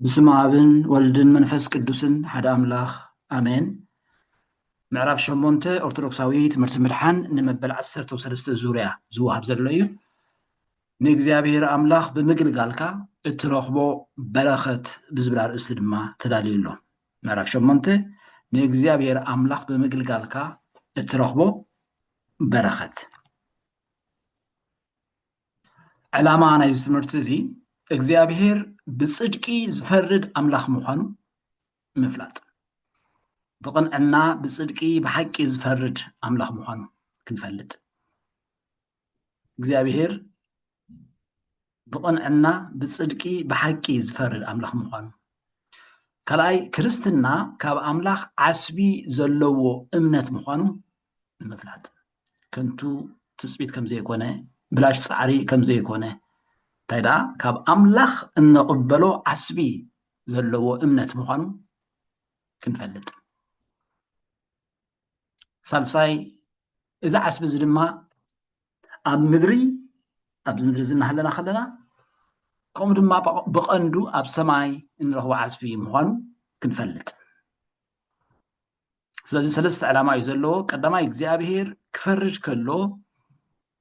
ብስመ ኣብን ወልድን መንፈስ ቅዱስን ሓደ ኣምላኽ ኣሜን። ምዕራፍ ሸሞንተ ኦርቶዶክሳዊ ትምህርቲ ምድሓን ንመበል ዓሰርተ ሰለስተ ዙርያ ዝወሃብ ዘሎ እዩ። ንእግዚኣብሔር ኣምላኽ ብምግልጋልካ እትረኽቦ በረኸት ብዝብል ኣርእስቲ ድማ ተዳልዩ ኣሎ። ምዕራፍ ሸሞንተ ንእግዚኣብሔር ኣምላኽ ብምግልጋልካ እትረኽቦ በረኸት። ዕላማ ናይዚ ትምህርቲ እዚ እግዚኣብሔር ብጽድቂ ዝፈርድ ኣምላኽ ምዃኑ ምፍላጥ። ብቕንዕና ብጽድቂ ብሓቂ ዝፈርድ ኣምላኽ ምዃኑ ክንፈልጥ። እግዚኣብሔር ብቕንዕና ብጽድቂ ብሓቂ ዝፈርድ ኣምላኽ ምዃኑ። ካልኣይ፣ ክርስትና ካብ ኣምላኽ ዓስቢ ዘለዎ እምነት ምዃኑ ንምፍላጥ። ከንቱ ትጽቢት ከም ዘይኮነ፣ ብላሽ ጻዕሪ ከም ዘይኮነ፣ እንታይ ደኣ ካብ ኣምላኽ እንቕበሎ ዓስቢ ዘለዎ እምነት ምዃኑ ክንፈልጥ። ሳልሳይ፣ እዚ ዓስቢ እዚ ድማ ኣብ ምድሪ፣ ኣብዚ ምድሪ እዚ እናሃለና ከለና፣ ከምኡ ድማ ብቐ-፣ ብቐንዱ ኣብ ሰማይ እንረኽቦ ዓስቢ ምዃኑ ክንፈልጥ። ስለዚ ሰለስተ ዕላማ እዩ ዘለዎ። ቀዳማይ፣ እግዚኣብሔር ክፈርድ ከሎ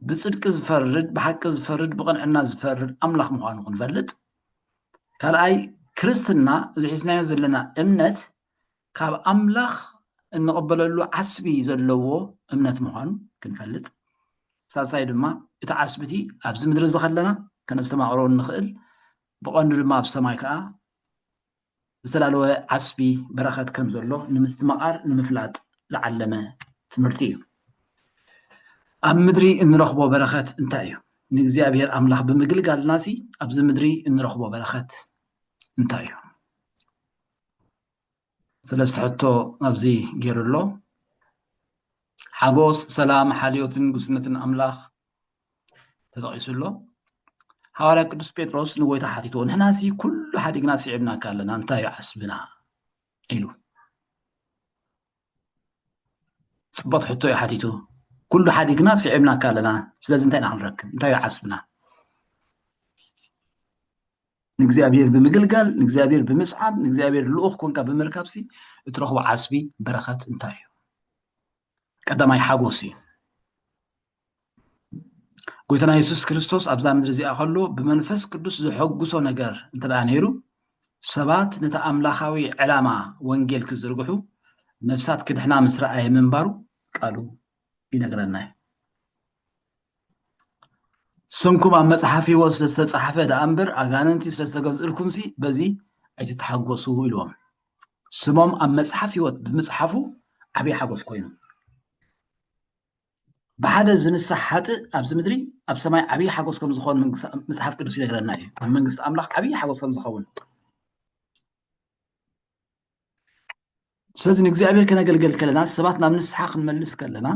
ብጽድቂ ዝፈርድ፣ ብሓቂ ዝፈርድ፣ ብቕንዕና ዝፈርድ ኣምላኽ ምዃኑ ክንፈልጥ። ካልኣይ፣ ክርስትና፣ እዚ ሒዝናዮ ዘለና እምነት ካብ ኣምላኽ እንቕበለሉ ዓስቢ ዘለዎ እምነት ምዃኑ ክንፈልጥ። ሳልሳይ ድማ፣ እቲ ዓስቢ እቲ ኣብዚ ምድሪ እዚ ከለና ከነስተማቕሮ እንኽእል፣ ብቐንዱ ድማ ኣብ ሰማይ ከኣ ዝተዳለወ ዓስቢ በረኸት ከም ዘሎ ንምስትምቓር ንምፍላጥ ዝዓለመ ትምህርቲ እዩ። ኣብ ምድሪ እንረኽቦ በረኸት እንታይ እዩ? ንእግዚኣብሔር ኣምላኽ ብምግልጋልናሲ ኣብዚ ምድሪ እንረኽቦ በረኸት እንታይ እዩ? ሰለስተ ሕቶ ኣብዚ ገይሩ ኣሎ። ሓጎስ፣ ሰላም፣ ሓልዮትን ጉስነትን ኣምላኽ ተጠቒሱ ኣሎ። ሃዋርያ ቅዱስ ጴጥሮስ ንጎይታ ሓቲትዎ፣ "ንሕናሲ ኩሉ ሓዲግና ስዒብናካ ኣለና፣ እንታይ እዩ ዓስብና?" ኢሉ። ጽቡቕ ሕቶ እዩ ሓቲቱ። "ኩሉ ሓዲግና ስዒብናካ ኣለና፣ ስለዚ እንታይ ኢና ክንረክብ? እንታይ እዩ ዓስብና?" ንእግዚኣብሔር ብምግልጋል፣ ንእግዚኣብሔር ብምስዓብ፣ ንእግዚኣብሔር ልኡኽ ኮንካ ብምርካብሲ እትረኽቦ ዓስቢ በረኸት እንታይ እዩ? ቀዳማይ ሓጎስ እዩ። ጎይታና የሱስ ክርስቶስ ኣብዛ ምድሪ እዚኣ ከሎ ብመንፈስ ቅዱስ ዘሐጉሶ ነገር እንተ ደኣ ነይሩ፣ ሰባት ነቲ ኣምላኻዊ ዕላማ ወንጌል ክዝርግሑ፣ ነፍሳት ክድሕና ምስ ረኣየ ምንባሩ ቃሉ ይነግረና እዩ። ስምኩም ኣብ መጽሓፍ ህይወት ስለ ዝተጻሕፈ ደኣ እምበር፣ ኣጋንንቲ ስለ ዝተገዝእልኩምሲ በዚ ኣይትተሓጎሱ ኢልዎም። ስሞም ኣብ መጽሓፍ ህይወት ብምጽሓፉ ዓብዪ ሓጎስ ኮይኑ። ብሓደ ዝንሳሕ ሓጥእ ኣብዚ ምድሪ ኣብ ሰማይ ዓብዪ ሓጎስ ከም ዝኾን መንግስቲ፣ መጽሓፍ ቅዱስ ይነግረና እዩ። ኣብ መንግስቲ ኣምላኽ ዓብዪ ሓጎስ ከም ዝኸውን። ስለዚ ንእግዚኣብሔር ከነገልገል ከለና፣ ሰባት ናብ ንስሓ ክንመልስ ከለና፣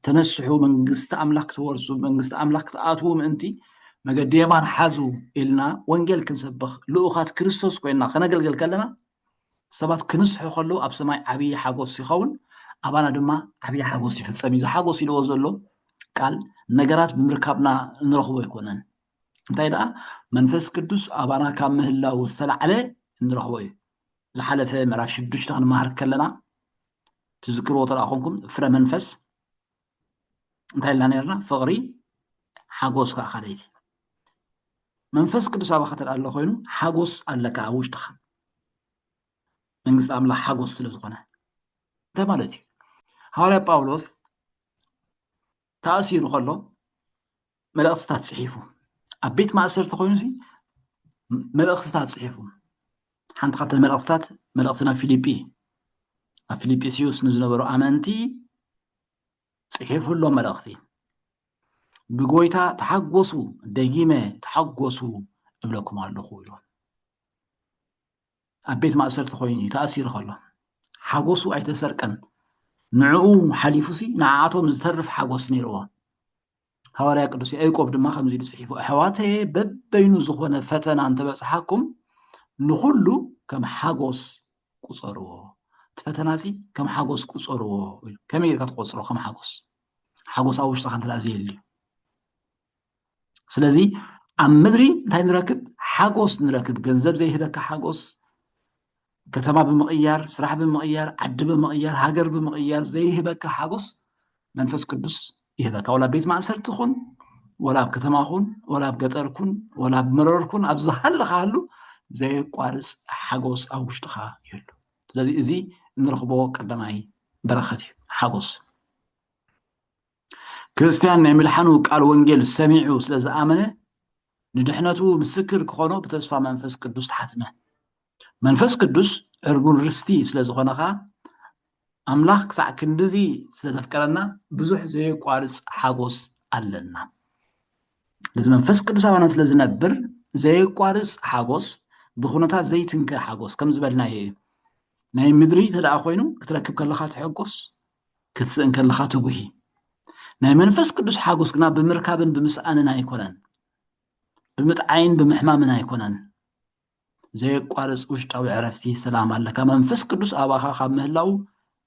"ተነስሑ፣ መንግስቲ ኣምላኽ ክትወርሱ፣ መንግስቲ ኣምላኽ ክትኣትዉ ምእንቲ መገዲ የማን ሓዙ" ኢልና ወንጌል ክንሰብኽ፣ ልኡኻት ክርስቶስ ኮይንና ከነገልግል ከለና፣ ሰባት ክንስሑ ከለዉ ኣብ ሰማይ ዓብዪ ሓጎስ ይኸውን፣ ኣባና ድማ ዓብዪ ሓጎስ ይፍጸም እዩ። እዚ ሓጎስ ኢልዎ ዘሎ ቃል ነገራት ብምርካብና እንረኽቦ ኣይኮነን። እንታይ ደኣ፣ መንፈስ ቅዱስ ኣባና ካብ ምህላው ዝተላዕለ እንረኽቦ እዩ። ዝሓለፈ ምዕራፍ ሽዱሽተ ክንመሃር ከለና፣ ትዝክርዎ ተደኣ ኮንኩም፣ ፍረ መንፈስ እንታይ ኢልና ነርና? ፍቕሪ፣ ሓጎስ ከኣ ካልኣይቲ። መንፈስ ቅዱስ ኣባኻ ተደኣ ኣሎ ኮይኑ፣ ሓጎስ ኣለካ ኣብ ውሽጥኻ። መንግስቲ ኣምላኽ ሓጎስ ስለ ዝኾነ። እንታይ ማለት እዩ? ሃዋርያ ጳውሎስ ተኣሲሩ ከሎ መልእኽትታት ጽሒፉ። ኣብ ቤት ማእሰርቲ ኮይኑሲ መልእኽትታት ጽሒፉ። ሓንቲ ካብተን መልእኽትታት፣ መልእኽቲ ናብ ፊልጲ፣ ኣብ ፊልጵስዩስ ንዝነበሩ ኣመንቲ ጽሒፉሎም መልእኽቲ። "ብጎይታ ተሓጎሱ፣ ደጊመ ተሓጎሱ እብለኩም ኣለኹ" ኢሉ። ኣብ ቤት ማእሰርቲ ኮይኑ እዩ ተኣሲሩ ከሎ። ሓጎሱ ኣይተሰርቀን። ንዕኡ ሓሊፉሲ ንዓኣቶም ዝተርፍ ሓጎስ ነይርዎ። ሃዋርያ ቅዱስ ያዕቆብ ድማ ከምዚ ኢሉ ጽሒፉ፣ "ኣሕዋተየ፣ በበይኑ ዝኾነ ፈተና እንተበጽሓኩም፣ ንኹሉ ከም ሓጎስ ቁጸርዎ።" እቲ ፈተናሲ ከም ሓጎስ ቁጸርዎ ኢሉ። ከመይ ጌርካ ትቆጽሮ ከም ሓጎስ? ሓጎስ ኣብ ውሽጥኻ እንተ ደኣ ዘየልዩ። ስለዚ ኣብ ምድሪ እንታይ ንረክብ? ሓጎስ ንረክብ። ገንዘብ ዘይህበካ ሓጎስ፣ ከተማ ብምቕያር፣ ስራሕ ብምቕያር፣ ዓዲ ብምቕያር፣ ሃገር ብምቕያር ዘይህበካ ሓጎስ መንፈስ ቅዱስ ይህበካ። ወላ ቤት ማእሰርቲ ኹን፣ ወላ ኣብ ከተማ ኹን፣ ወላ ኣብ ገጠር ኩን፣ ወላ ኣብ መረር ኩን፣ ኣብ ዝሃለኻሉ ዘየቋርፅ ሓጎስ ኣብ ውሽጥኻ ይህሉ። ስለዚ እዚ እንረኽቦ ቀዳማይ በረኸት እዩ፣ ሓጎስ። ክርስትያን ናይ ምድሓኑ ቃል ወንጌል ሰሚዑ ስለ ዝኣመነ ንድሕነቱ ምስክር ክኾኖ ብተስፋ መንፈስ ቅዱስ ተሓትመ። መንፈስ ቅዱስ ዕርቡን ርስቲ ስለ ዝኾነ ኸኣ ኣምላኽ ክሳዕ ክንድዚ ስለ ዘፍቀረና ብዙሕ ዘየቋርጽ ሓጎስ ኣለና። ነዚ መንፈስ ቅዱስ ኣባና ስለ ዝነብር ዘየቋርጽ ሓጎስ ብኹነታት ዘይትንከ ሓጎስ ከም ዝበልናዮ እዩ። ናይ ምድሪ ተደኣ ኮይኑ ክትረክብ ከለኻ ትሕጎስ፣ ክትስእን ከለኻ ትጉሂ። ናይ መንፈስ ቅዱስ ሓጎስ ግና ብምርካብን ብምስኣንን ኣይኮነን፣ ብምጥዓይን ብምሕማምን ኣይኮነን። ዘየቋርጽ ውሽጣዊ ዕረፍቲ ሰላም ኣለካ። መንፈስ ቅዱስ ኣባኻ ካብ ምህላው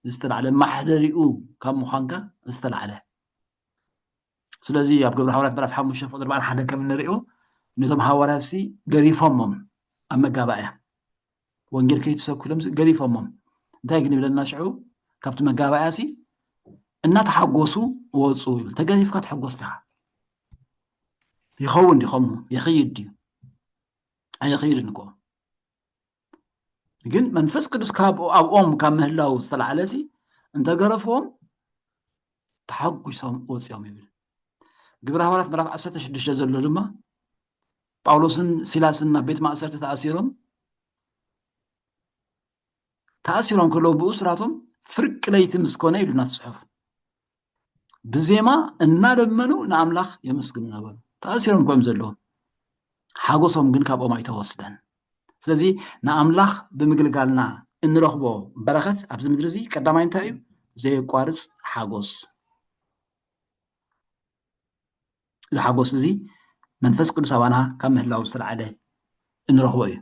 ዝተላዕለ፣ ማሕደሪኡ ካብ ምዃንካ ዝተላዕለ። ስለዚ ኣብ ግብረ ሃዋርያት ምዕራፍ ሓሙሽተ ፍቕዲ ኣርባዕን ሓደን ከም እንሪኦ ነቶም ሃዋርያትሲ ገሪፎሞም ኣብ መጋባእያ ወንጌል ከይትሰብኩ ኢሎም ገሪፎሞም። እንታይ ግን ይብለና ሽዑ ካብቲ መጋባእያሲ እናተሓጎሱ ወፁ ይብል። ተገሪፍካ ተሐጎስ ዲኻ? ይኸውን ድዩ ከምኡ? ይኽይድ ድዩ? ኣይኽይድን እኮ። ግን መንፈስ ቅዱስ ካብ ኣብኦም ካብ ምህላው ዝተላዕለ ሲ እንተገረፍዎም ተሓጒሶም ወፂኦም ይብል። ግብረ ሃዋርያት ምዕራፍ ዓሰርተ ሽዱሽተ ዘሎ ድማ ጳውሎስን ሲላስን ናብ ቤት ማእሰርቲ ተኣሲሮም ተኣሲሮም ከለዉ ብእሱራቶም ፍርቂ ለይቲ ምስ ኮነ ኢሉና እቲ ጽሑፍ ብዜማ እናደመኑ ንኣምላኽ የመስግኑ ነበሩ። ተኣሲሮም እኮ እዮም ዘለዉ፣ ሓጎሶም ግን ካብኦም ኣይተወስደን። ስለዚ ንኣምላኽ ብምግልጋልና እንረኽቦ በረኸት ኣብዚ ምድሪ እዚ ቀዳማይ እንታይ እዩ? ዘየቋርጽ ሓጎስ። እዚ ሓጎስ እዚ መንፈስ ቅዱስ ኣባና ካብ ምህላው ዝተላዕለ እንረኽቦ እዩ።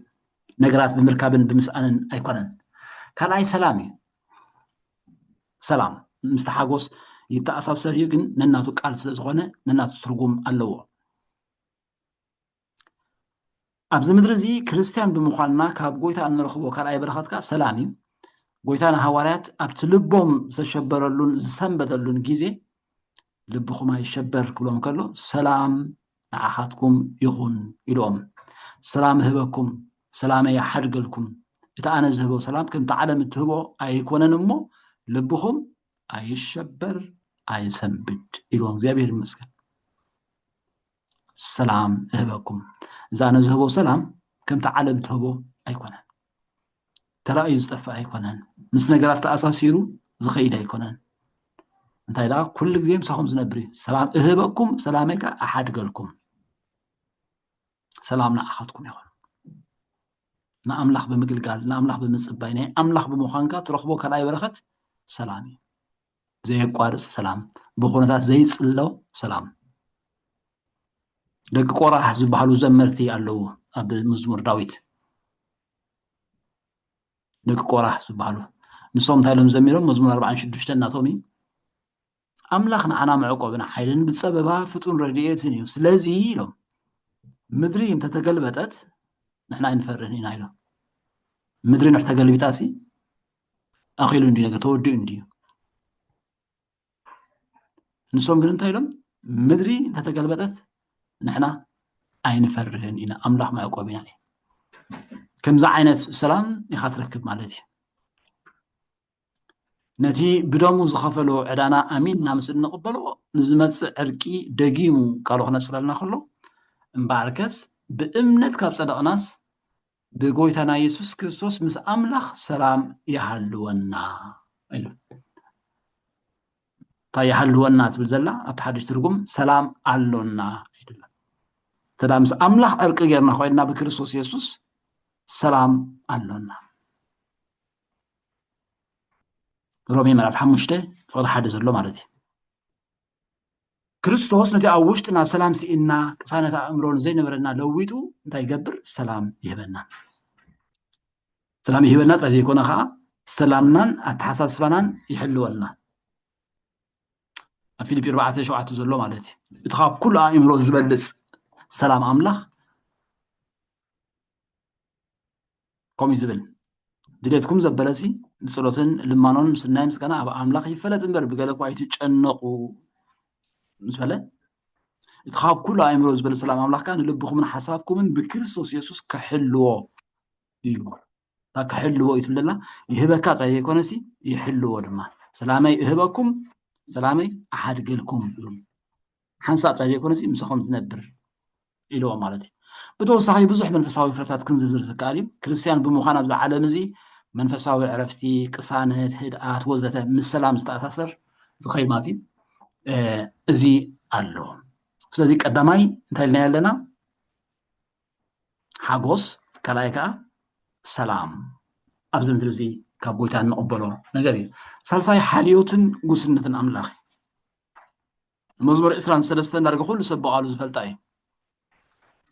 ነገራት ብምርካብን ብምስኣንን ኣይኮነን። ካልኣይ ሰላም እዩ። ሰላም ምስቲ ሓጎስ ይተኣሳሰር እዩ፣ ግን ነናቱ ቃል ስለ ዝኾነ ነናቱ ትርጉም ኣለዎ። ኣብዚ ምድሪ እዚ ክርስትያን ብምዃንና ካብ ጎይታ እንረኽቦ ካልኣይ በረኸት ከኣ ሰላም እዩ። ጎይታ ንሃዋርያት ኣብቲ ልቦም ዝተሸበረሉን ዝሰንበደሉን ግዜ ልብኹም ኣይሸበር ክብሎም ከሎ ሰላም ንዓኻትኩም ይኹን ኢልዎም። ሰላም እህበኩም፣ ሰላመይ ይሓድገልኩም። እቲ ኣነ ዝህቦ ሰላም ከምቲ ዓለም እትህቦ ኣይኮነን እሞ ልብኹም ኣይሸበር ኣይሰንብድ ኢልዎም። እግዚኣብሔር ይመስገን። ሰላም እህበኩም። እዚ ኣነ ዝህቦ ሰላም ከምቲ ዓለም ትህቦ ኣይኮነን። ተራእዩ ዝጠፍእ ኣይኮነን። ምስ ነገራት ተኣሳሲሩ ዝኸይድ ኣይኮነን። እንታይ ደኣ ኩሉ ግዜ ምሳኹም ዝነብር እዩ። ሰላም እህበኩም፣ ሰላመይ ከኣ እሓድገልኩም። ሰላም ንዓኻትኩም ይኹን። ንኣምላኽ ብምግልጋል፣ ንኣምላኽ ብምጽባይ፣ ናይ ኣምላኽ ብምዃንካ ትረኽቦ ካልኣይ በረኸት ሰላም እዩ። ዘየቋርጽ ሰላም፣ ብኹነታት ዘይጽሎ ሰላም። ደቂ ቆራሕ ዝበሃሉ ዘመርቲ ኣለዉ ኣብ መዝሙር ዳዊት። ደቂ ቆራሕ ዝበሃሉ ንሶም እንታይ ኢሎም ዘሚሮም? መዝሙር ኣርባዓን ሽዱሽተ እናቶም እዩ። ኣምላኽ ንዓና መዕቆብን ሓይልን ብጸበባ ፍጡን ረድኤትን እዩ። ስለዚ ኢሎም ምድሪ እንተተገልበጠት ንሕና ኣይንፈርህን ኢና ኢሎም። ምድሪ ንሕ ተገልቢጣ ሲ ኣኺሉ እንዲ ነገር ተወዲኡ እንዲዩ። ንሶም ግን እንታይ ኢሎም? ምድሪ እንተተገልበጠት ንሕና ኣይንፈርህን ኢና፣ ኣምላኽ መዕቆቢና እዩ። ከምዚ ዓይነት ሰላም ኢኻ ትረክብ ማለት እዩ። ነቲ ብደሙ ዝኸፈሎ ዕዳና ኣሚንና ምስ እንቕበሎ ንዝመጽእ ዕርቂ ደጊሙ ቃሉ ክነጽረልና ከሎ እምበኣርከስ ብእምነት ካብ ጸደቕናስ ብጎይታና የሱስ ክርስቶስ ምስ ኣምላኽ ሰላም ይሃልወና ኢሉ። እታ ይሃልወና ትብል ዘላ ኣብቲ ሓድሽ ትርጉም ሰላም ኣሎና ኣይደላ። ተዳ ምስ ኣምላኽ ዕርቂ ጌርና ኮይንና ብክርስቶስ የሱስ ሰላም ኣሎና። ሮሜ ምዕራፍ ሓሙሽተ ፍቕዲ ሓደ ዘሎ ማለት እዩ። ክርስቶስ ነቲ ኣብ ውሽጥና ሰላም ስኢንና ቅሳነት ኣእምሮ ንዘይነበረና ለዊጡ እንታይ ይገብር? ሰላም ይህበና። ሰላም ይህበና ጥራይ ዘይኮነ ከዓ ሰላምናን ኣተሓሳስባናን ይሕልወልና። ኣብ ፊልፒ ኣርባዕተ ሸውዓተ ዘሎ ማለት እዩ። እቲ ካብ ኩሉ ኣእምሮ ዝበልፅ ሰላም ኣምላኽ ከምኡ እዩ ዝብል። ድሌትኩም ዘበለሲ ብጸሎትን ልማኖን ምስናይ ምስጋና ኣብ ኣምላኽ ይፈለጥ እምበር ብገለ እኳ ኣይትጨነቑ ምስ በለ፣ እቲ ካብ ኩሉ ኣእምሮ ዝበለ ሰላም ኣምላኽ ከኣ ንልብኹምን ሓሳብኩምን ብክርስቶስ የሱስ ክሕልዎ ኢሉ። እታ ክሕልዎ እዩ ትብለላ፣ ይህበካ ጥራይ ዘይኮነሲ ይሕልዎ ድማ። ሰላመይ እህበኩም፣ ሰላመይ ኣሓድገልኩም ይብሉ። ሓንሳእ ጥራይ ዘይኮነሲ ምሳኹም ዝነብር ኢልዎ ማለት እዩ። ብተወሳኺ ብዙሕ መንፈሳዊ ፍረታት ክንዝርዝር ዝከኣል እዩ። ክርስትያን ብምዃን ኣብዚ ዓለም እዚ መንፈሳዊ ዕረፍቲ፣ ቅሳነት፣ ህድኣት ወዘተ ምስ ሰላም ዝተኣሳሰር ዝኸይማት እዩ። እዚ ኣሎ። ስለዚ ቀዳማይ እንታይ ኢልና ኣለና? ሓጎስ፣ ካልኣይ ከዓ ሰላም ኣብዚ ምድሪ እዚ ካብ ጎይታ እንቕበሎ ነገር እዩ። ሳልሳይ ሓልዮትን ጉስነትን ኣምላኽ እዩ። መዝሙር ዕስራን ሰለስተን ዳርጋ ኩሉ ሰብ ብቓሉ ዝፈልጣ እዩ።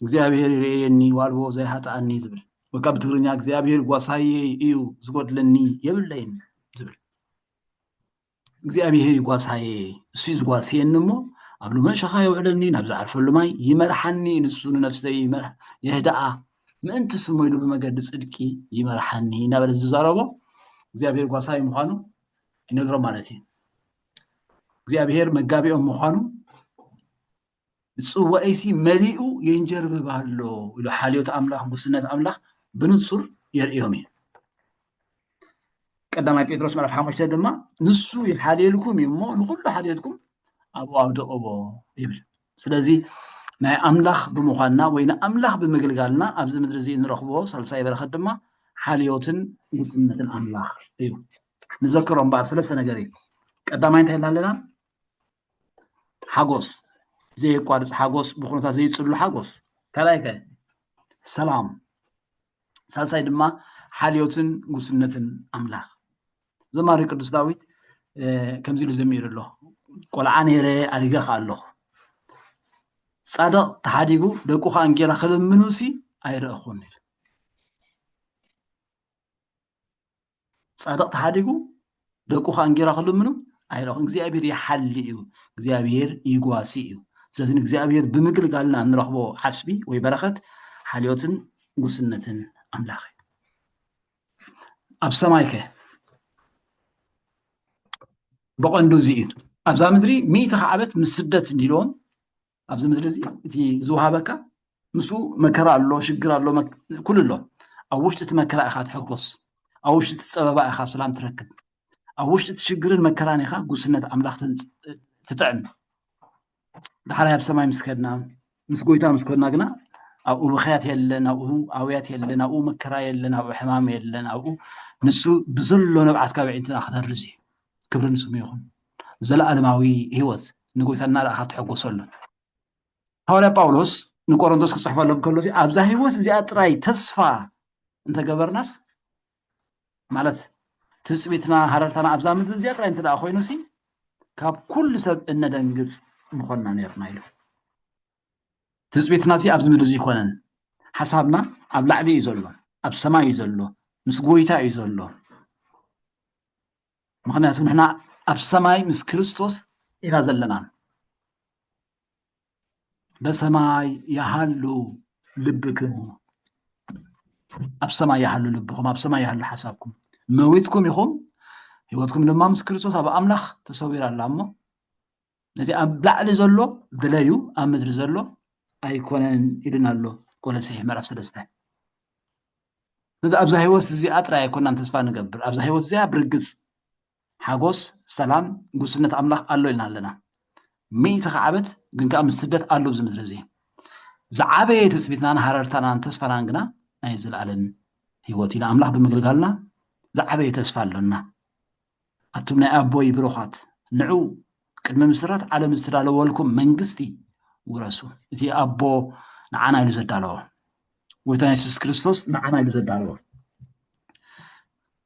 እግዚኣብሔር ይርእየኒ ዋልቦ ዘይሃጥኣኒ ዝብል ወይ ካብ ትግርኛ እግዚኣብሔር ጓሳየይ እዩ ዝጎድለኒ የብለይን ዝብል እግዚኣብሔር ጓሳየ እሱ ዝጓስየኒ እሞ ኣብ ልሙዕ ሸኻ የውዕለኒ ናብ ዝዓርፈሉ ማይ ይመርሓኒ ንሱ ንነፍሰይ የህድኣ ምእንቲ ስሙ ኢሉ ብመገዲ ፅድቂ ይመርሓኒ እናበለ ዝዛረቦ እግዚኣብሔር ጓሳይ ምዃኑ ይነግሮ ማለት እዩ። እግዚኣብሔር መጋቢኦም ምዃኑ ጽዋኤሲ መሊኡ የንጀርብብ ኣሎ ኢሉ ሓልዮት ኣምላኽ ጉስነት ኣምላኽ ብንጹር የርእዮም እዩ። ቀዳማይ ጴጥሮስ ምዕራፍ ሓሙሽተ ድማ ንሱ ይሓልየልኩም እዩ እሞ ንኹሉ ሓልዮትኩም ኣብኡ ኣውድቕዎ ይብል። ስለዚ ናይ ኣምላኽ ብምዃንና ወይ ንኣምላኽ ብምግልጋልና ኣብዚ ምድሪ እዚ እንረኽቦ ሳልሳይ በረኸት ድማ ሓልዮትን ጉስነትን ኣምላኽ እዩ። ንዘክሮ እምበኣር ሰለስተ ነገር እዩ። ቀዳማይ እንታይ ኢልና ኣለና? ሓጎስ፣ ዘየቋርፅ ሓጎስ፣ ብኩነታት ዘይፅሉ ሓጎስ። ካልኣይ ከ ሰላም፣ ሳልሳይ ድማ ሓልዮትን ጉስነትን ኣምላኽ። ዘማሪ ቅዱስ ዳዊት ከምዚ ኢሉ ዘሚሩ ኣሎ፣ ቆልዓ ነይረ ኣዲገ ከኣ ኣለኹ፣ ፃድቕ ተሓዲጉ ደቁ ከኣ እንጌራ ክልምኑሲ ኣይረእኹን ኢሉ። ፃድቕ ተሓዲጉ ደቁ ከዓ እንጌራ ክልምኑ ኣይረኹን። እግዚኣብሔር ይሓሊ እዩ፣ እግዚኣብሔር ይጓሲ እዩ። ስለዚ ንእግዚኣብሔር ብምግልጋልና እንረኽቦ ዓስቢ ወይ በረኸት ሓልዮትን ጉስነትን ኣምላኽ እዩ። ኣብ ሰማይ ከ ብቐንዱ እዚ እዩ። ኣብዛ ምድሪ ሚእቲ ዓመት ምስ ስደት እንዲልዎም ኣብዚ ምድሪ እዚ እቲ ዝወሃበካ ምስኡ መከራ ኣሎ፣ ሽግር ኣሎ፣ ኩሉ ኣሎ። ኣብ ውሽጢ እቲ መከራ ኢኻ ትሕጎስ፣ ኣብ ውሽጢ እቲ ፀበባ ኢኻ ሰላም ትረክብ፣ ኣብ ውሽጢ እቲ ሽግርን መከራን ኢኻ ጉስነት ኣምላኽ ትጥዕም። ዳሕራይ ኣብ ሰማይ ምስ ከድና ምስ ጎይታ ምስ ኮድና ግና ኣብኡ ብኽያት የለን፣ ኣብኡ ኣውያት የለን፣ ኣብኡ መከራ የለን፣ ኣብኡ ሕማም የለን፣ ኣብኡ ንሱ ብዘሎ ንብዓት ካብ ኣዒንትና ከተርዝ እዩ። ክብሪ ንስሙ ይኹን። ዘለኣለማዊ ህይወት ንጎይታ እናረኣኻ ትሕጎሰሉን። ሃዋርያ ጳውሎስ ንቆሮንቶስ ክፅሕፈሎም ከሎ ኣብዛ ህይወት እዚኣ ጥራይ ተስፋ እንተገበርናስ ማለት ትፅቢትና ሃረርታና ኣብዛ ምድሪ እዚኣ ጥራይ እንተ ኮይኑሲ ካብ ኩሉ ሰብ እነደንግፅ ምኾንና ነርና ኢሉ። ትፅቢትና ሲ ኣብዚ ምድሪ እዚ ይኮነን። ሓሳብና ኣብ ላዕሊ እዩ ዘሎ፣ ኣብ ሰማይ እዩ ዘሎ፣ ምስ ጎይታ እዩ ዘሎ። ምክንያቱ ንሕና ኣብ ሰማይ ምስ ክርስቶስ ኢና ዘለና። በሰማይ ያሃሉ ልብክሙ፣ ኣብ ሰማይ ያሃሉ ልብኩም፣ ኣብ ሰማይ ያሃሉ ሓሳብኩም። መዊትኩም ኢኹም፣ ህይወትኩም ድማ ምስ ክርስቶስ ኣብ ኣምላኽ ተሰዊራ ኣላ እሞ ነቲ ኣብ ላዕሊ ዘሎ ድለዩ ኣብ ምድሪ ዘሎ ኣይኮነን ኢልና ኣሎ። ቆሎሴ ምዕራፍ ሰለስተ። ስለዚ ኣብዛ ህይወት እዚኣ ጥራይ ኣይኮናን ተስፋ ንገብር። ኣብዛ ህይወት እዚኣ ብርግጽ ሓጎስ፣ ሰላም፣ ጉስነት ኣምላኽ ኣሎ ኢልና ኣለና። ሚእቲ ከዓበት ግን ከዓ ምስ ስደት ኣሎ ኣብዚ ምድሪ እዚ። ዝዓበየ ትጽቢትናን ሃረርታናን ተስፋናን ግና ናይ ዘለኣለም ህይወት እዩ። ንኣምላኽ ብምግልጋልና ዝዓበየ ተስፋ ኣሎና። ኣቱም ናይ ኣቦይ ብሩኻት፣ ንዑ ቅድሚ ምስራት ዓለም ዝተዳለወልኩም መንግስቲ ውረሱ። እቲ ኣቦ ንዓና ኢሉ ዘዳለዎ፣ ጎይታና የሱስ ክርስቶስ ንዓና ኢሉ ዘዳለዎ።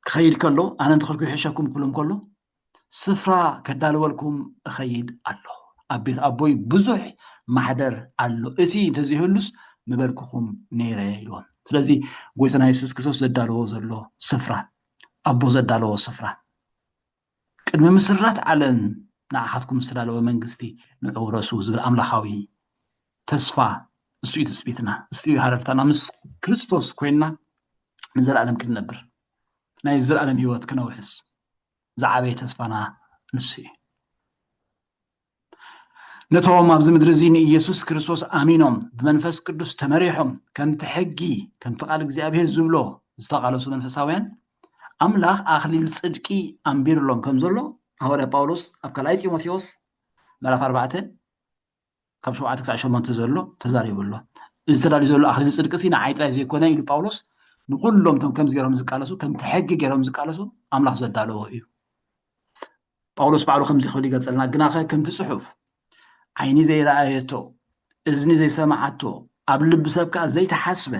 ክኸይድ ከሎ ኣነ እንተኸድኩ ይሕሸኩም ክብሎም ከሎ ስፍራ ከዳልወልኩም እኸይድ ኣለኹ። ኣብ ቤት ኣቦይ ብዙሕ ማሕደር ኣሎ። እቲ እንተዘይህሉስ ምበልኩኹም ነይረ ኢልዎም። ስለዚ ጎይታና የሱስ ክርስቶስ ዘዳለዎ ዘሎ ስፍራ፣ ኣቦ ዘዳለዎ ስፍራ ቅድሚ ምስራት ዓለም ንዓኻትኩም ዝተዳለወ መንግስቲ ንዑ ውረሱ ዝብል ኣምላኻዊ ተስፋ እሱ እዩ ትጽቢትና፣ እሱ እዩ ሃረርታና። ምስ ክርስቶስ ኮይንና ንዘለኣለም ክንነብር። ናይ ዘለኣለም ህይወት ክነውሕስ ዝዓበየ ተስፋና ንሱ እዩ። ነቶም ኣብዚ ምድሪ እዚ ንኢየሱስ ክርስቶስ ኣሚኖም ብመንፈስ ቅዱስ ተመሪሖም ከምቲ ሕጊ ከምቲ ቃል እግዚኣብሔር ዝብሎ ዝተቓለሱ መንፈሳውያን ኣምላኽ ኣኽሊል ጽድቂ ኣንቢርሎም ከም ዘሎ ሃዋርያ ጳውሎስ ኣብ ካልኣይ ጢሞቴዎስ ምዕራፍ ኣርባዕተ ካብ ሸውዓተ ክሳዕ ሸሞንተ ዘሎ ተዛሪቡ ኣሎ። እዚ ተዳልዩ ዘሎ ኣኽሊል ጽድቂ ሲ ንዓይ ጥራይ ዘይኮነ ኢሉ ጳውሎስ ንኩሎም ቶም ከምዚ ገይሮም ዝቃለሱ ከምቲ ሕጊ ገይሮም ዝቃለሱ ኣምላኽ ዘዳለዎ እዩ። ጳውሎስ ባዕሉ ከምዚ ክብል ይገልጸልና፣ ግናኸ ከምቲ ጽሑፍ ዓይኒ ዘይረኣየቶ እዝኒ ዘይሰማዓቶ ኣብ ልቢ ሰብ ከኣ ዘይተሓስበ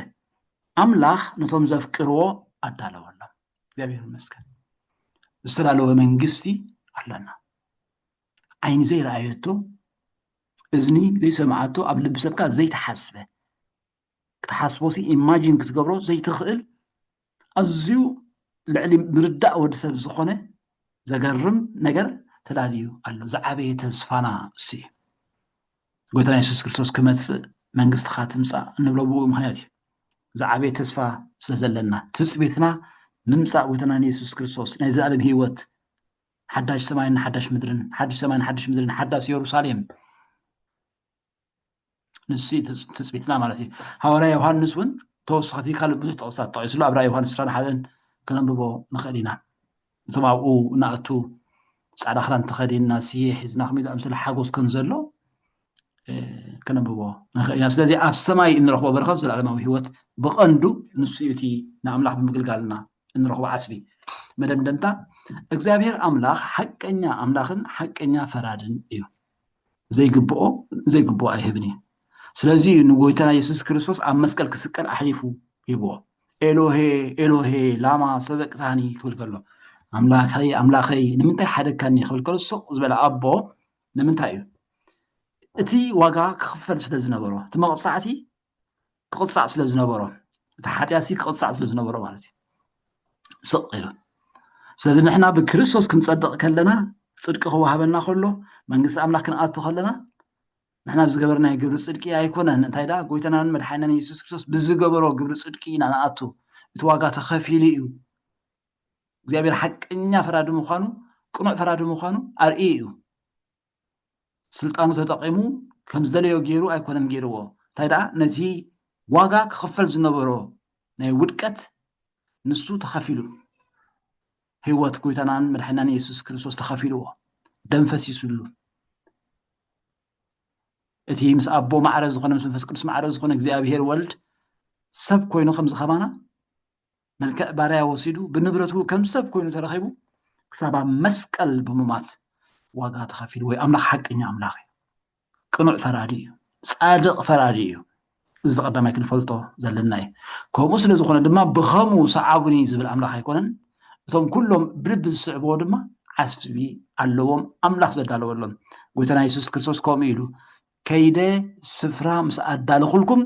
ኣምላኽ ነቶም ዘፍቅርዎ ኣዳለወሎም። እግዚኣብሔር ይመስገን። ዝተዳለወ መንግስቲ ኣለና። ዓይኒ ዘይረኣየቶ እዝኒ ዘይሰማዓቶ ኣብ ልቢ ሰብ ከኣ ዘይተሓስበ ክትሓስቦ ሲ ኢማጂን ክትገብሮ ዘይትኽእል ኣዝዩ ልዕሊ ምርዳእ ወዲ ሰብ ዝኾነ ዘገርም ነገር ተዳልዩ ኣሎ። ዝዓበየ ተስፋና እሱ እዩ። ጎይታና የሱስ ክርስቶስ ክመጽእ መንግስትኻ ትምጻእ እንብሎ ብኡ ምኽንያት እዩ። ዝዓበየ ተስፋ ስለ ዘለና ትጽቢትና ምምጻእ ጎይታና ንየሱስ ክርስቶስ ናይ ዘላለም ህይወት ሓዳሽ ሰማይን ሓዳሽ ምድርን ሓድሽ ሰማይን ሓድሽ ምድርን ሓዳስ የሩሳሌም ንሱ እዩ ትጽ- ትጽቢትና ማለት እዩ። ሃዋርያ ዮሃንስ እውን ተወሳኺቲ ካልእ ብዙሕ ጥቕስታት ጠቒሱሉ ኣብ ራእይ ዮሃንስ ዕስራን ሓደን ክነንብቦ ንኽእል ኢና። እቶም ኣብኡ ንኣቱ ጻዕዳ ክዳን ተኸዲንና ስየ ሒዝና ከመይ ዝኣምሰለ ሓጎስ ከም ዘሎ እ፣ ክነንብቦ ንኽእል ኢና። ስለዚ ኣብ ሰማይ እንረኽቦ በረኸት ዘለዓለማዊ ህይወት ብቐንዱ ንሱ እዩ እቲ ንኣምላኽ ብምግልጋልና እንረኽቦ ዓስቢ። መደምደምታ እግዚኣብሔር ኣምላኽ ሓቀኛ ኣምላኽን ሓቀኛ ፈራድን እዩ። ዘይግብኦ ዘይግብኦ ኣይህብን እዩ። ስለዚ እዩ ንጎይታና የሱስ ክርስቶስ ኣብ መስቀል ክስቀል ኣሕሊፉ ሂብዎ። ኤሎሄ ኤሎሄ ላማ ሰበቅታኒ ክብል ከሎ ኣምላኸይ ኣምላኸይ ንምንታይ ሓደግካኒ ክብል ከሎ ስቕ ዝበለ ኣቦ ንምንታይ እዩ? እቲ ዋጋ ክኽፈል ስለ ዝነበሮ እቲ መቕጻዕቲ ክቕጻዕ ስለ ዝነበሮ እቲ ሓጢኣትሲ ክቕጻዕ ስለ ዝነበሮ ማለት እዩ። ስቕ ኢሉ ስለዚ ንሕና ብክርስቶስ ክንጸድቕ ከለና ጽድቂ ክወሃበና ከሎ መንግስቲ ኣምላኽ ክንኣቱ ከለና ንሕና ብዝገበርናዮ ግብሪ ጽድቂ ኣይኮነን እንታይ ደኣ ጎይታናን መድሓኒናን የሱስ ክርስቶስ ብዝገበሮ ግብሪ ጽድቂ ኢና ንኣቱ እቲ ዋጋ ተኸፊሉ እዩ። እግዚኣብሔር ሓቀኛ ፈራዲ ምዃኑ ቅኑዕ ፈራዲ ምዃኑ ኣርእዩ እዩ። ስልጣኑ ተጠቒሙ ከም ዝደለዮ ገይሩ ኣይኮነን ገይርዎ እንታይ ደኣ ነዚ ዋጋ ክኽፈል ዝነበሮ ናይ ውድቀት ንሱ ተኸፊሉ ህይወት ጎይታናን መድሓኒናን የሱስ ክርስቶስ ተኸፊልዎ ደም ፈሲሱሉ እቲ ምስ ኣቦ ማዕረ ዝኾነ ምስ መንፈስ ቅዱስ ማዕረ ዝኾነ እግዚኣብሔር ወልድ ሰብ ኮይኑ ከምዚ ከማና መልክዕ ባርያ ወሲዱ ብንብረቱ ከም ሰብ ኮይኑ ተረኺቡ ክሳብ ኣብ መስቀል ብምማት ዋጋ ተኸፊሉ ወይ ኣምላኽ ሓቀኛ ኣምላኽ እዩ። ቅኑዕ ፈራዲ እዩ። ጻድቕ ፈራዲ እዩ። እዚ ቀዳማይ ክንፈልጦ ዘለና እዩ። ከምኡ ስለ ዝኾነ ድማ ብኸምኡ ሰዓቡኒ ዝብል ኣምላኽ ኣይኮነን። እቶም ኩሎም ብልቢ ዝስዕብዎ ድማ ዓስቢ ኣለዎም ኣምላኽ ዘዳለወሎም። ጎይታና የሱስ ክርስቶስ ከምኡ ኢሉ ከይደ ስፍራ ምስ ኣዳለኹልኩም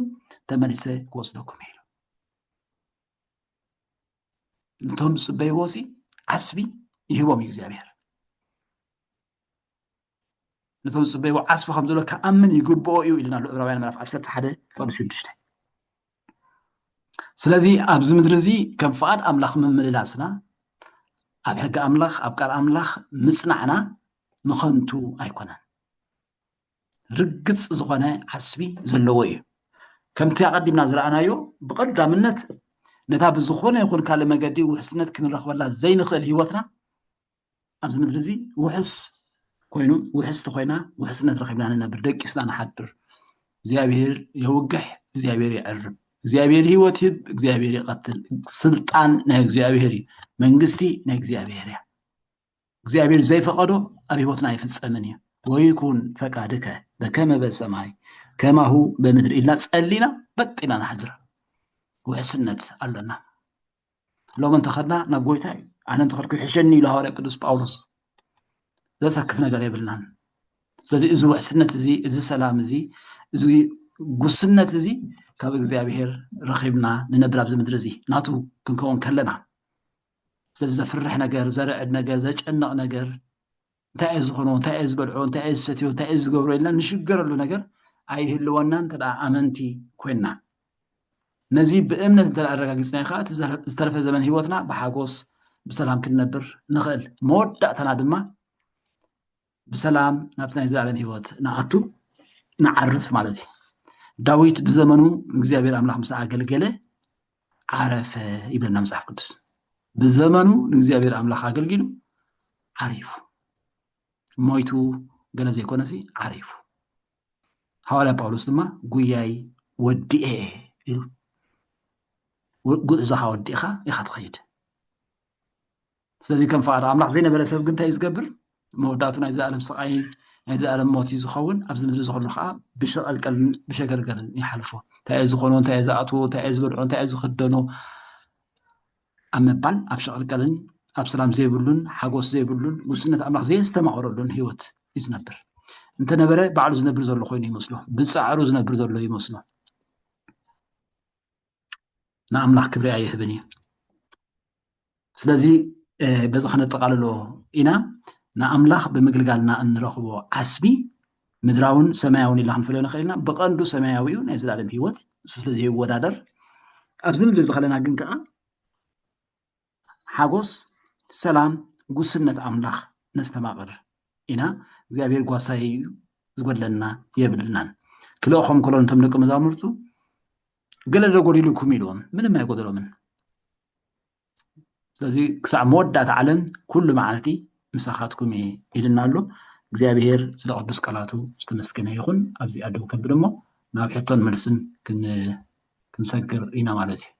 ተመሊሰ ክወስደኩም ኢሉ። ነቶም ዝጽበይዎ ሲ ዓስቢ ይህቦም እዩ እግዚኣብሔር። ነቶም ዝጽበይዎ ዓስቢ ከም ዘሎ ክኣምን ይግብኦ እዩ ኢልና ኣሎ ዕብራውያን ምዕራፍ ዓሰርተ ሓደ ቁጽሪ ሽዱሽተ። ስለዚ ኣብዚ ምድሪ እዚ ከም ፍቓድ ኣምላኽ ምምልላስና ኣብ ሕጊ ኣምላኽ ኣብ ቃል ኣምላኽ ምጽናዕና ንኸንቱ ኣይኮነን። ርግጽ ዝኾነ ዓስቢ ዘለዎ እዩ። ከምቲ ኣቐዲምና ዝረኣናዮ ብቐዳምነት ነታ ብዝኾነ ይኹን ካልእ መገዲ ውሕስነት ክንረኽበላ ዘይንኽእል ህይወትና ኣብዚ ምድሪ እዚ ውሕስ ኮይኑ ውሕስቲ ኮይና ውሕስነት ረኺብና ንነብር ደቂስና ንሓድር እግዚኣብሔር የውግሕ እግዚኣብሔር የዕርብ እግዚኣብሔር ህይወት ይህብ እግዚኣብሔር ይቐትል ስልጣን ናይ እግዚኣብሔር እዩ መንግስቲ ናይ እግዚኣብሔር እያ እግዚኣብሔር ዘይፈቐዶ ኣብ ህይወትና ኣይፍጸምን እዩ ወይኩን ፈቃድከ በከመ በሰማይ ከማሁ በምድሪ ኢልና ጸሊና በጥ ኢና ንሓድር ውሕስነት ኣሎና ሎም እንተኸድና ናብ ጎይታ እዩ ኣነ እንተኸድኩ ይሕሸኒ ኢሉ ሃዋርያ ቅዱስ ጳውሎስ ዘሰክፍ ነገር የብልናን ስለዚ እዚ ውሕስነት እዚ እዚ ሰላም እዚ እዚ ጉስነት እዚ ካብ እግዚኣብሔር ረኺብና ንነብር ኣብዚ ምድሪ እዚ ናቱ ክንከውን ከለና ስለዚ ዘፍርሕ ነገር ዘርዕድ ነገር ዘጨንቕ ነገር እንታይ እየ ዝኾኖ እንታይ እየ ዝበልዖ እንታይ እየ ዝሰትዮ እንታይ እየ ዝገብሮ ኢልና ንሽገረሉ ነገር ኣይህልወና እንተ ኣመንቲ ኮይንና ነዚ ብእምነት እንተ ኣረጋጊፅና ከዓ ዝተረፈ ዘመን ህይወትና ብሓጎስ ብሰላም ክንነብር ንኽእል። መወዳእታና ድማ ብሰላም ናብቲ ናይ ዘላለም ህይወት ንኣቱ፣ ንዓርፍ ማለት እዩ። ዳዊት ብዘመኑ እግዚኣብሔር ኣምላኽ ምስ ኣገልገለ ዓረፈ ይብለና መጽሓፍ ቅዱስ። ብዘመኑ ንእግዚኣብሔር ኣምላኽ ኣገልጊሉ ዓሪፉ፣ ሞይቱ ገለ ዘይኮነሲ ዓሪፉ። ሃዋርያ ጳውሎስ ድማ ጉያይ ወዲኤ ኢሉ፣ ጉዕዞኻ ወዲእኻ ኢኻ ትኸይድ። ስለዚ ከም ፍቓድ ኣምላኽ ዘይነበረ ሰብ ግን እንታይ እዩ ዝገብር? መወዳእቱ ናይ ዘላለም ስቓይ ናይ ዘላለም ሞት እዩ ዝኸውን። ኣብዚ ምድሪ ዝኸሉ ከዓ ብሸቐልቀልን ብሸገርገርን ይሓልፎ። እንታይ እዩ ዝኾኖ፣ እንታይ እዩ ዝኣትዎ፣ እንታይ እዩ ዝበልዖ፣ እንታይ እዩ ዝኽደኖ ኣብ ምባል ኣብ ሸቐልቀልን ኣብ ሰላም ዘይብሉን ሓጎስ ዘይብሉን ጉስነት ኣምላኽ ዘይተማቐረሉን ህይወት እዩ ዝነብር። እንተነበረ ባዕሉ ዝነብር ዘሎ ኮይኑ ይመስሎ፣ ብፃዕሩ ዝነብር ዘሎ ይመስሎ። ንኣምላኽ ክብሪ ኣይህብን እዩ። ስለዚ በዚ ከነጠቓልሎ ኢና። ንኣምላኽ ብምግልጋልና እንረኽቦ ዓስቢ ምድራውን ሰማያውን ኢልና ክንፈልዮ ንኽእል ኢና። ብቐንዱ ሰማያዊ እዩ፣ ናይ ዘላለም ህይወት እሱ ስለ ዘይወዳደር። ኣብዚ ምድሪ እዚ ከለና ግን ከዓ ሓጎስ፣ ሰላም፣ ጉስነት ኣምላኽ ነስተማቕር ኢና። እግዚኣብሔር ጓሳይ እዩ፣ ዝጎድለና የብልናን። ክልእኾም ከሎ ነቶም ደቂ መዛሙርቱ ገለ ዶ ጎዲሉኩም ኢልዎም፣ ምንም ኣይጎደሎምን። ስለዚ ክሳዕ መወዳእታ ዓለም ኩሉ መዓልቲ ምሳኻትኩም እየ ኢልና ኣሎ። እግዚኣብሔር ስለ ቅዱስ ቃላቱ ዝተመስገነ ይኹን። ኣብዚ ኣደው ከብል እሞ ናብ ሕቶን መልስን ክንሰግር ኢና ማለት እዩ።